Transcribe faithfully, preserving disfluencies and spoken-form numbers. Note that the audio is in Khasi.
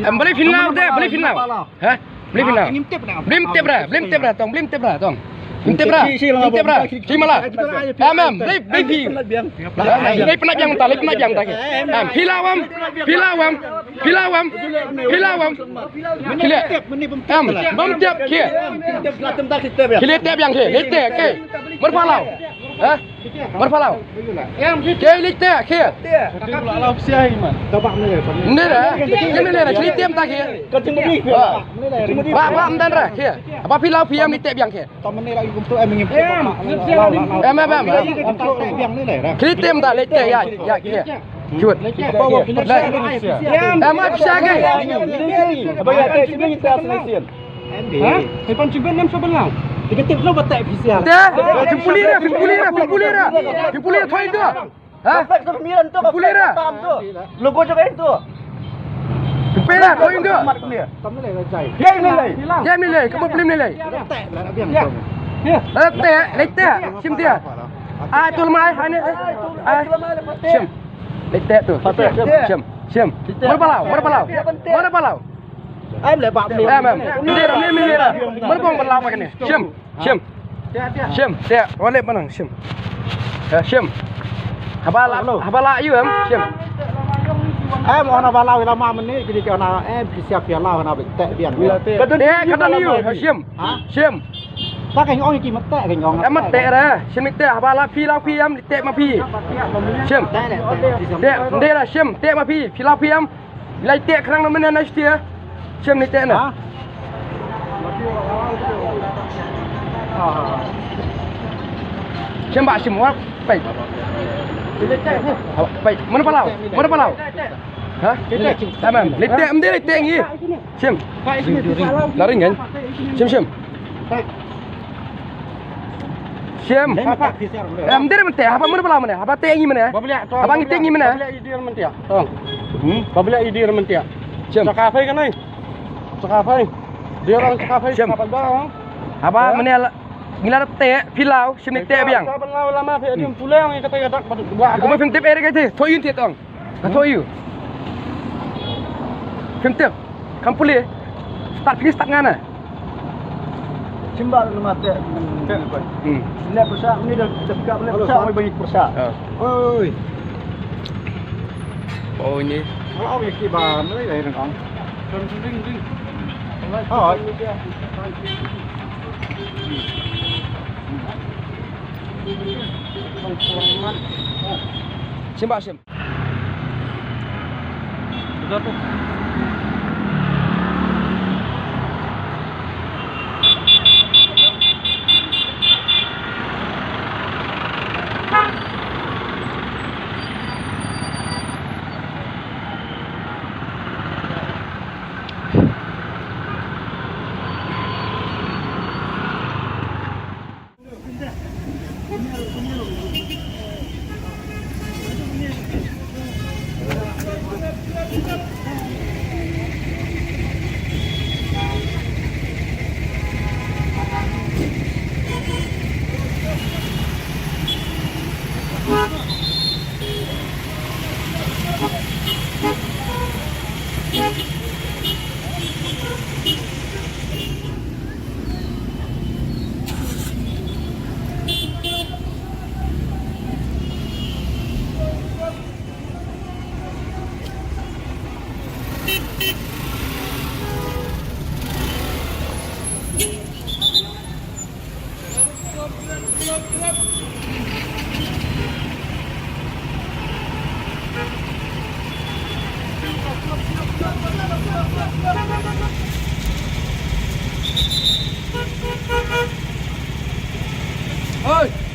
Em, balei phin law de, balei phin law? Ha? Balei phin law? Balei tep ra, balei tep ra tong, balei tep ra tong. Balei tep ra, balei tep ra. Shi mala. Em, em, balei, balei phi. Balei pynap biang mynta, balei pynap biang mynta ki. Em, phi law em, phi law em, phi law em, phi law em. Khie leh. Em, bym tep khie. Khie leh tep biang khie, leh tep khie. Mar pha law. Ha? Mar pha law. Khie leh tep khie. Nde ra, khie leh tep mynta khie. Ba, ba, ym don ra khie. Ba phi law phi em leh tep biang khie. Em, em, em. Khie leh tep mynta leh tep ïa, ïa khie. Khie. Leh. Em, ai pisa khie. Ba ïa tep shisien. Ha? Hei, pan chibin nem sa belang. Tiga tip no ba tep pisa. Te, phin pule ra, phin pule ra, phin pule ra. Phin pule ra, thoi tu. Ha? Phin pule ra. Logo jong itu. Phin pule ra, thoi tu. Kem ni lei. Kem ni lei, kamu pule ni lei. Leh tep, leh tep, shim dia. Ai, tu lemai, ai ni. Ai. Shim. Leh tep tu. Shim, shim. Mar pha law, mar pha law. Mar pha law. Em, em. Ni ra, ni, ni ra. Mar bong pha law pa kane. Shim, shim. Shim, te, wa leh manang, shim. Eh, shim. Haba la, haba la ïu em, shim. Em, ona ba law lama mynne, kini ki ona, em, ki siap ïa law, ona ba tep biang. Te, kata ni ïu, shim. Ha? Shim. Ta ka ong ki mat tep, ka ong. Em, mat tep ra, shim tep, haba la phi, la phi, em, tep ma phi. Shim. Te, nde ra, shim, tep ma phi, phi la phi, em. Lai teh khnang na mynne na stia. Shim ni teh na. Ha? Shim ba shim wa pai. Pai. Mana palau? Mana palau? Ha? Tamam. Lai teh, mesti lai teh ngi. Shim. Laring kan? Shim, shim. Shim. Em, dei mynta, haba mur bala mynne, haba teh ngi mynne. Haba ngi teh ngi mynne. Ba bala idir mynta. Shim. Chaka phai kan ai. Chaka phai. Dia orang chaka phai. Shim. Haba mynne ngi la teh phi law, shim ni teh biang. Ka ban law lama phi adim puleng ngi kata ka dak ba. Ka ba phim tip ere ka te, tho yun te tong. Ka tho ïu. Phim tip. Kam pule. Start finish start ngana. Simba lu mate. Hmm. Lep persa ni dah dekat lep persa oi banyak persa. Oi. Oh ni. Kalau awak kiban ni dah dengan. Ring ring. Oh. Simba sim. Oi.